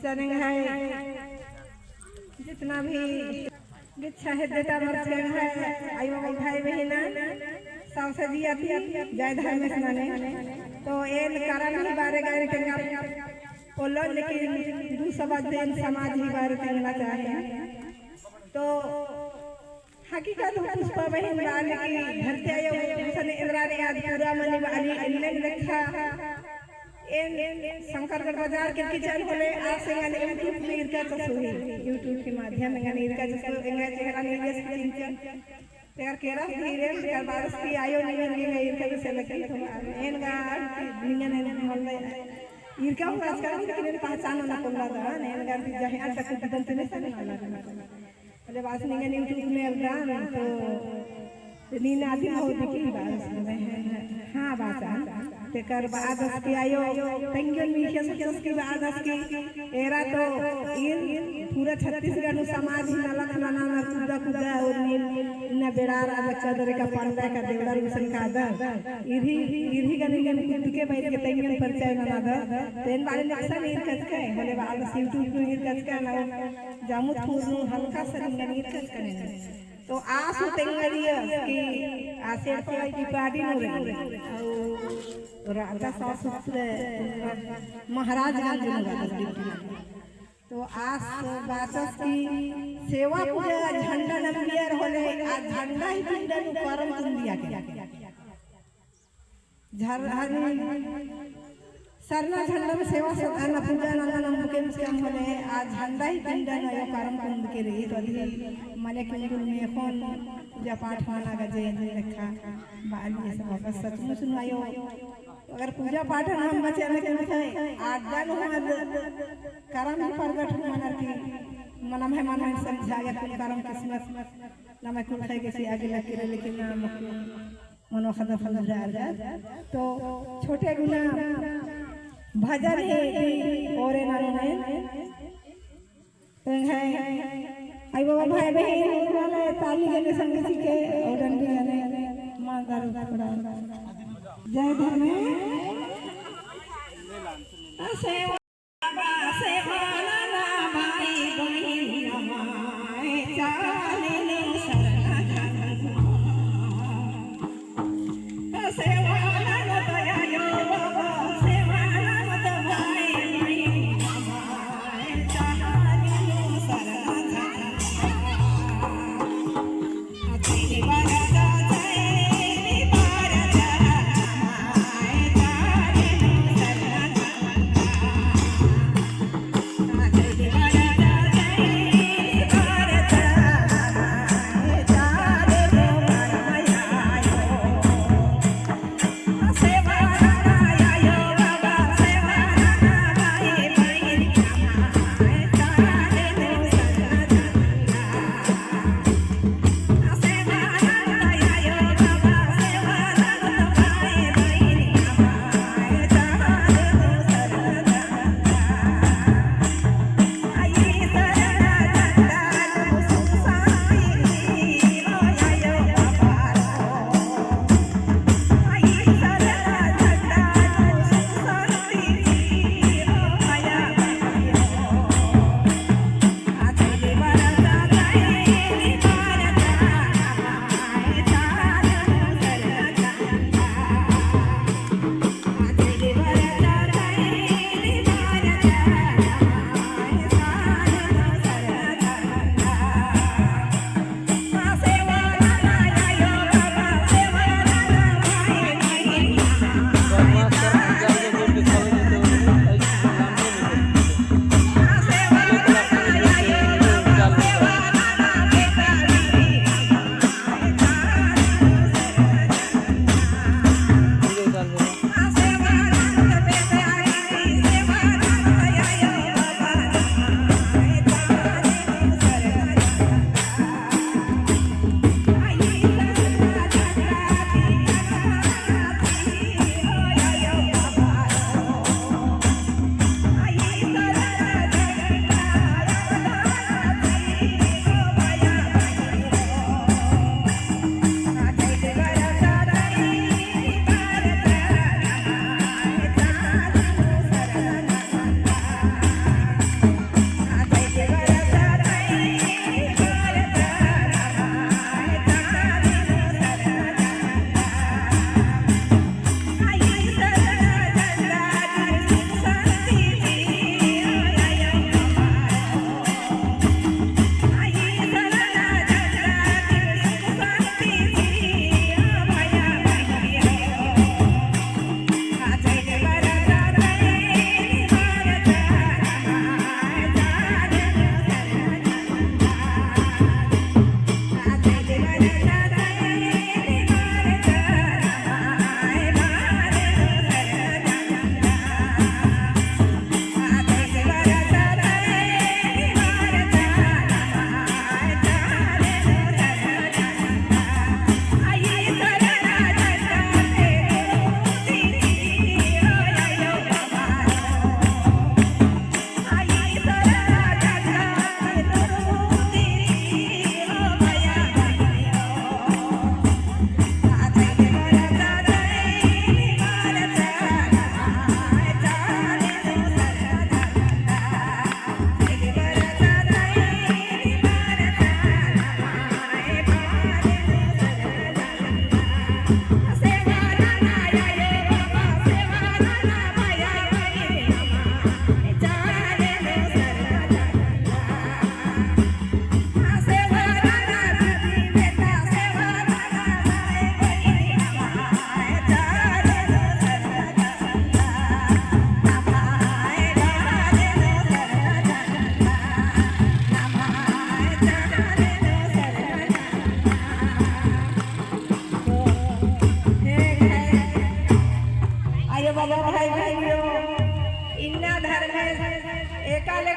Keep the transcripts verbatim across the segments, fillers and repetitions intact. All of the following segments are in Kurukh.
चनेंग है, जितना भी बिच्छा है देता मरचेंग है, आयो भाई बहिना, सावसा जी आती, जय धर्मेस नने। तो एन करम ही बारे गए तेंगा पोल्लोन, लेकिन दू शब्द एन समाज ही बारे तेंगना चाहे। तो हकीकत हूँ पुष्पा बहिन बाली कि धरती आयो गुसन एन्दरा ने आद पूरा मनी बाली एन्ने लेखा एन शंकरगढ़ बाजार के किचन होले आ से एंगन YouTube में ईरका चसो ही, YouTube के माध्यम एंगन ईरका चसो, एंगा चेहरा नीलेस किंचन। तेकर केरा धीरे, तेकर बादस की आयो नीलेस एंगा ईरका चसो लगी तो एन गा निंगन एन होले ईरका हूँ आजकल किने पहचान ना कोल्ला दा, एन गा भी जहे आज तक दम तने सन ना लगा। मतलब आस निंगन YouTube में एलदान तो नीन आदिम हो दिकी बास। हाँ बाचा। तेकर बादस की आयो तेंगन मीठिया सोचस की बादस की एरा तो ईर पूरा छत्तीसगढ़ नू समाज ही नलख नना नर कुद्दा कुद्दा और नीन इन्ना बेड़ार आद कदरे का पंडा का देवड़ा गुसन का आदर। इरही इरही का निंगन कुद्द के बैठ के तेंगन परिचय नना दर। तेन बारे नक्शा ईरका चसके होले बादस YouTube नू ईरका चसके ना। जामुदपुर नू हल्का सा निंगन ईरका चसके नने। तो आस हूँ तेंगरिया कि आस एड़पा की पार्टी नू रई। और राजा सास उतरे महाराजगंज नू रई। तो आस बाचस की सेवा पूजा झंडा नंबियर होले, आ झंडा ही पिंडा नू करम कुंदिया के। झर-, हरी सरना झंडा में सेवा सत्कार पूजा नना नंबुकेम सियाम होले, आ झंडा ही पिंडा नू आयो करम कुंद के रई, तो अदी मने कुंदुल में एखोन पूजा पाठ मना गजे लेखा बाली। ऐसा बाबा सचमुच नू आयो, अगर पूजा पाठ हम बचे लेकिन थे, आड्डा नू हम करम ही प्रगट मनर की, मनम है मन में समझा या कुल करम किस्मत, नमे कुल थे किसी आगे लग के रई, लेकिन ना मको मनो खदा फल रअदर। तो छोटे गुना भजन ही, ही ओरे नारे ने। तो है, आई बाबा भाई बहिन, वाले ताली गने संग सीखे, और डंडी गने, मांदर पड़ा। जय धर्मेस।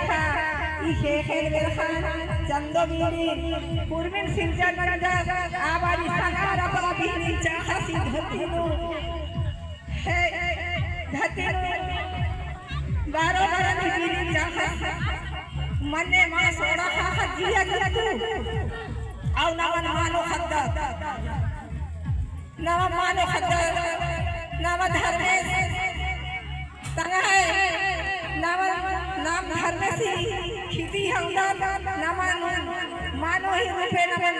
ई ख़ेख़ेल बेरख़न चंदो बीड़ी, उर्मिन सिंचन नंजस, आ बारी सनार अपरा बीड़ी चाख़स ई धरती नू। हे धरती नू बारो बरन ही बीड़ी चाख़स, मन्ने मा सोड़ा ख़ा ख़ा जिया जंतु, अउ नमन मानो ख़द्दत। नमन मानो ख़द्दत, नमन धर्मेस तंग्है, नमन नाम धर्मेसी खिती हंगदत, नमन मानो ही रूपे नमन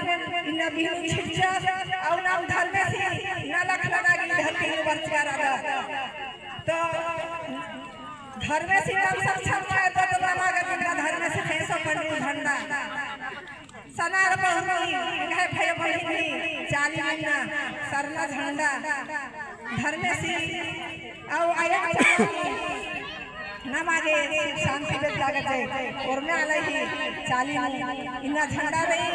इन्ना बीड़ी छिटचस, अउ नाम धर्मेसी नलख लगा गे धरती नू बरचका रअदत। तो धर्मेसी नाम सब छरना है, तो नमा गे धर्मेसी ख़ेख़ेल पंडरू झंडा। सनार बहुरी, एंग्है भय बहिनी, चाली इन्ना सरना झंडा, धर्मेसी, अउ अयंग चाली, नमा गे सुख शांति बेद्दा गे जे, ओर्मे आलर ही चाली नू, इन्ना झंडा रई,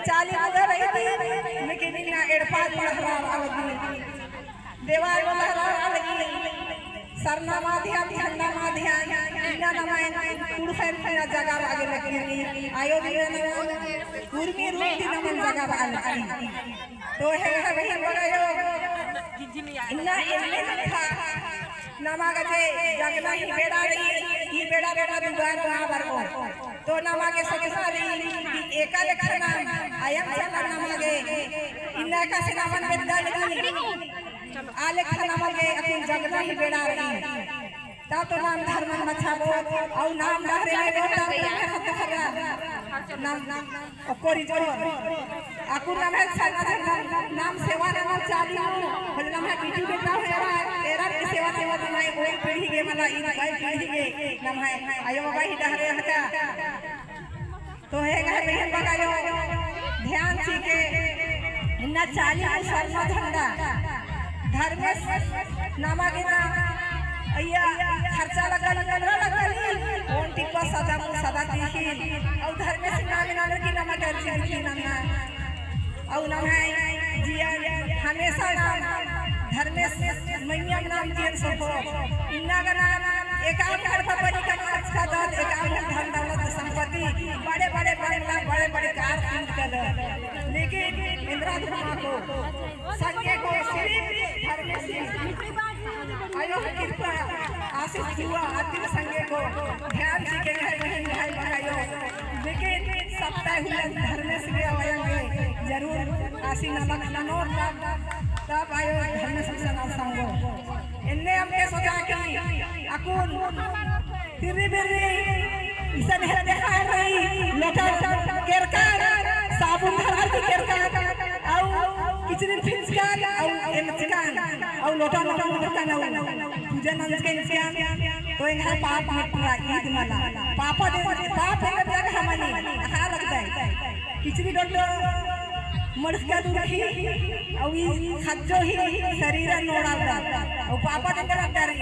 चाली नू गा रई ती, लेकिन इन्ना एड़पा लहरा लगी। देवाल लहरा लगी, सरना माध्यम, झंडा माध्यम, इन्ना नमन कुँड़ुख़र इन्ना जगाबआ गे लगी, आयो दिना नमन उर्मी रूप ती नमन जगाबआ लगी। तो हे, हे बहिन बगायो, इन्ना एन्ने लेखा नमा गे जे जगना ही बेड़ा रई, ई बेड़ा बेड़ा दुबार ना बरओ। तो नमा गे सोचना रई कि एका लेखा नाम अयंग चाला नमा गे इन्ना एकासे नमन बेद्दा लगी। आ लेखा नमा गे अक्कुन जगना ही बेड़ा रई। तब तो नाम धर्मन बछाबओ, अउ नाम डहरे में बहुत नाम, नाम, नाम, ओक्कोरी जो अक्कुन नम्है सरना धर्मन नाम सेवा नना चाली नू, होले नम्है बेटी बेटा हो एरा, एरा की सेवा नना नम्है ओई पीढ़ी गे मला, ई नम्है पीढ़ी गे नम्है आयो बाबा ही डहरे हका। तो हे एंग्है बहिन बगायो, ध्यान चिके इन्ना चाली नू सरना झंडा धर्मेस नमा गे ना अइय्या खर्चा लग्गा लग्गा लग्गा ली, ओन टिप्पा सदा मू सदा तीखी, अउ धर्मेस नाम इन्ना लगी नमा गे जीवित नन्ना। अउ नम्है जिया हमेशा नाम धर्मेस मइय्याँ नाम जियन सफो। इन्ना गा नाम एका घर का बनी का मार्च का दत, एका घर धन दौलत संपत्ति, बड़े बड़े बंगला, बड़े बड़े कार खरीद कर दत। लेकिन एन्दरा धर्मेस को, संगे को सिर्फ धर्मेस ही आयो कृपा आशीष दुआ अदिन संगे को ध्यान चिके है बहिन भाई बगायो। लेकिन सप्ताह हुआ धर्मेस गे अवयंग गे जरूर आसी नलख ननोर तब, तब आयो धर्मेस गे सना संगो। एन्ने अमके सोचा कि अक्कुन तिर्री बिर्री इसन हेरे देखा रई, लोटा केरकन, साबुन धरती केरकन, अउ किचरी फिंजकन, अउ एमचकन, अउ लोटा नोटा नोटकन, अउ पूजा नंजकन इचकन, तो एंग्है पाप मिटरा ईद मला। पापा दे, पाप एंग्है जगह मनी, अख़ा लगदय। किचरी डोडो मड़खका दुरखी, अउ ई खज्जो ही शरीर नोड़ा उड़ा, अउ पापा दे तरफ डरी।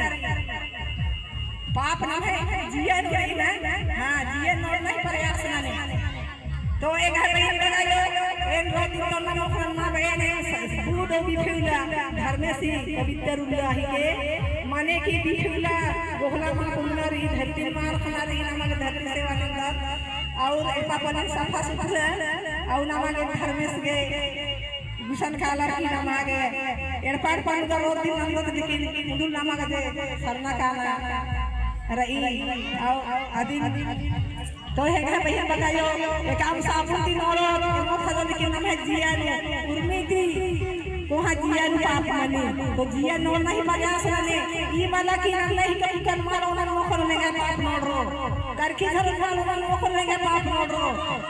पाप नम्है जिया नू रई ना, हाँ, जिया नू रई ना प्रयास नने। तो एंग्है बहिन बगायो, एन रोज दिन तो नमो ख़ोन मा बहिन है, बूदो बिफे उल्ला, धर्मेसी पवित्र उल्ला ही के, माने कि बिफे उल्ला, गोहला मा कुमना रई, धरती मा रखना रई, नमा गे धरती सेवा नंदत, अउ एड़पा पल्ली सफा सुथरा, अउ नमा गे धर्मेस गे गुसन काला की नमा गे एड़पा एड़पा नू गा रोज दिन नंदत, लेकिन उन्दुल नमा गे जे सरना काना रई, अउ अदिन तो हे एंग्है बहिन बगायो, एकअम साबुन ती नोड़ोत, एमो खजो लेकिन नम्है जिया नू उर्मी ती कोहाँ जिया नू पाप मनी, तो जिया नू नहीं मजा सने, ई मला कि नन्ना ही कम कन मारो नन मोखन लेंगे पाप नोड़रो, करखी घर मारो नन मोखन लेंगे पाप नोड़रो,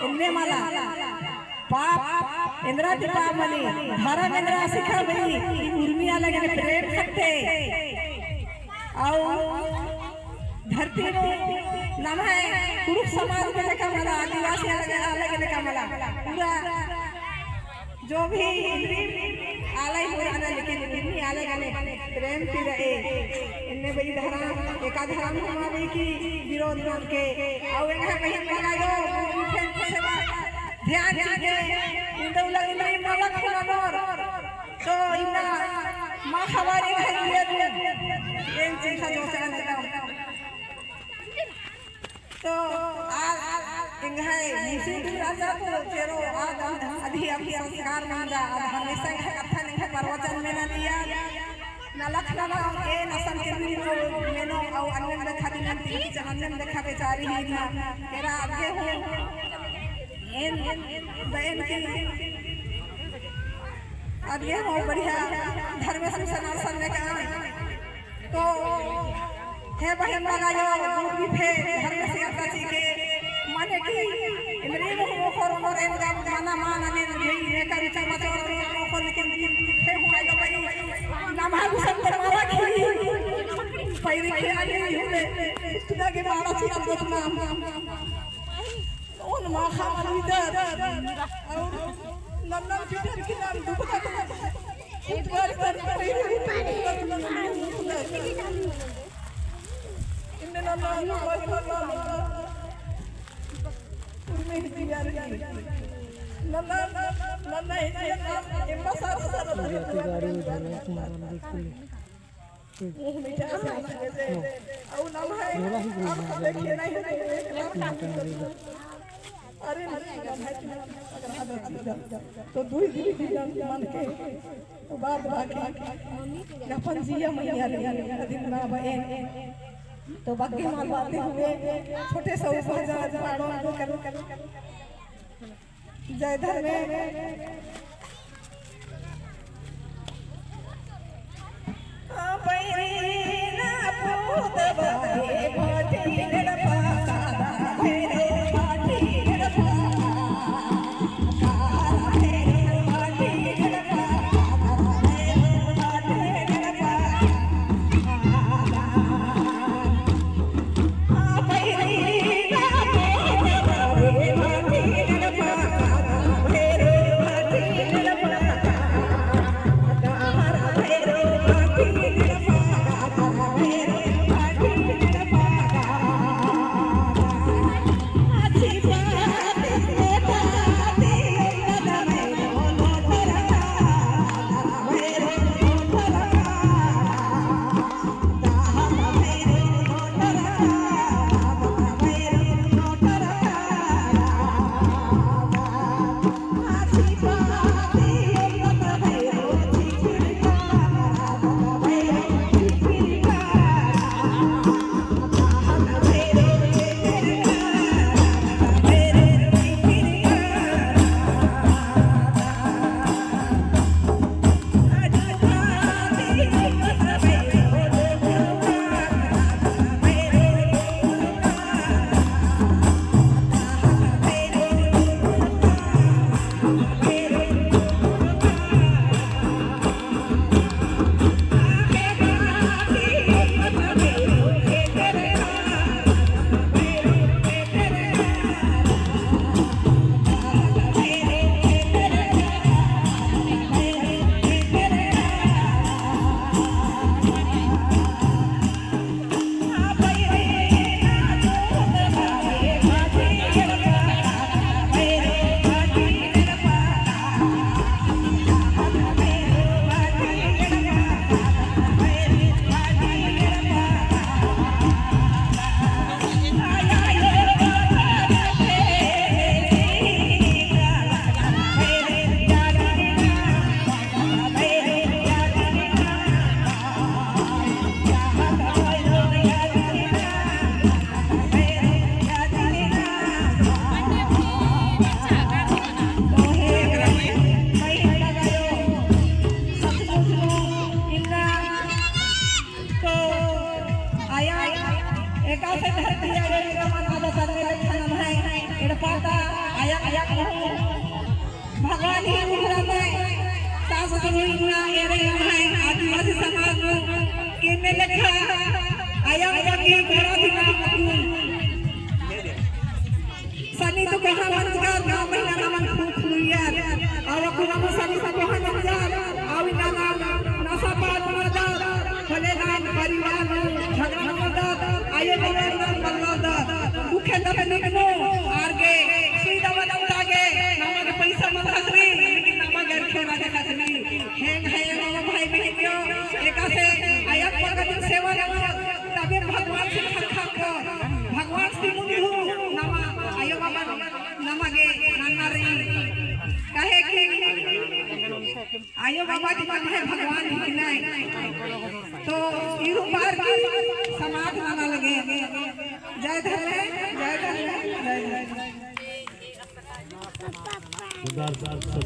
एन्ने मला। पाप एन्दरा ती पाप मनी, धरम एन्दरा सिखाबई, उर्मी आलर गने प्रेम खट्टे। अउ धरती नू नम्है कुँड़ुख़ समाज गे लेखा मला, आदिवासी आलर गे, आलर गे लेखा मला। पूरा जो भी आलर ही होई ना, लेकिन उर्मी आलर गने प्रेम ती रई। एन्ने बई धरम, एका धरम हूँ मा बई की विरोध नोड़के। अउ एंग्है बहिन बगायो, उर्मी फेन सेवा ध्यान चिके, इन्दु लगिन री मलक ननोर, तो इन्ना मा खबर है ये दे, एन चिंता जो से आने का। तो आद, आद, आद, एंग्है निसी दिन राजा तो चेरो आद, आद, अदी अभी संस्कार मन्दा, आद हमेशा एंग्है कत्थन एंग्है प्रवचन मेना लिया। नलख नना एन असन किर्मी को मेनो अउ अन्नेम देखा दिन अन्नेम देखा बेचारी ही ना। एरा अदगे हूँ। एन बअन की अदगे हूँ बढ़िया धर्मेस मिशन असन लेका तो हे बहिन बगायो, दूध भी फे, धर्मेस यात्रा चीके, माने कि इन्द्री मुख मोखर उमर एन गाम गाना मान अने भई, एका रुचा मचोर मोखर लेकिन फे हुआ यो भाई, नम्है गुसन तो मारा की, पैरी की आने हुए, इतना के मारा चीज तो नाम। ओन माखा मनिदर, और नन्ना पिटर की नाम दुबका तो, उतवार कर, इन्ने नन्ना, नन्ना, नन्ना, उर्मी ही तियारी। नन्ना, नन्ना ही तियारी, एम्मा सारा सारा तियारी। मुँह मीठा से हंसे से। अउ नम्है, आप सब देखे नहीं होते, अरे, नम्है, तो दुई दिन की मन के, तो बाद बाकी, अपन जिया मैया रे, अदिन ना बअन। तो बाकी माल बातें हुए, छोटे से ऊपर जा, जा, पाड़ो, पाड़ो, करो, करो, करो। जय धर्मेस। तो आया एकासे धरती आगे एका मन आदा सदे लेखा नम्है एड़पा ता आया आया कहूँ। भगवान ही उठरा में सास ससुर इन्ना एरे नम्है आदिवासी समाज नू केन्ने लेखा आया आया की घोड़ा दिना मकुन। सन्नी तो कोहा मंजकर, नौ महीना नमन खूब खुलुइयर। अउ अक्कु नमन सन्नी तो कोहा मंजर, अउ इन्ना नम नशा पान मदर, भले नाम परिवार नू झगड़ा मदर, आयो बगल नू मदर। दुखे दफे निकनो, आर गे सुई दवा दंता गे, नमन पैसा मल खतरी, लेकिन नमन गे खेला दे खतरी। हेंग है नमन भाई बहिनियो, एकासे आया पगतिन सेवा नमन, तबे भगवान से खखा को, भगवान से मुंदु, आयो बाबा ती मन्ने भगवान हिकनय। तो इरुम बार की समाप्त नना लगे। जय धर्मेस, जय धर्मेस, जय धर्मेस।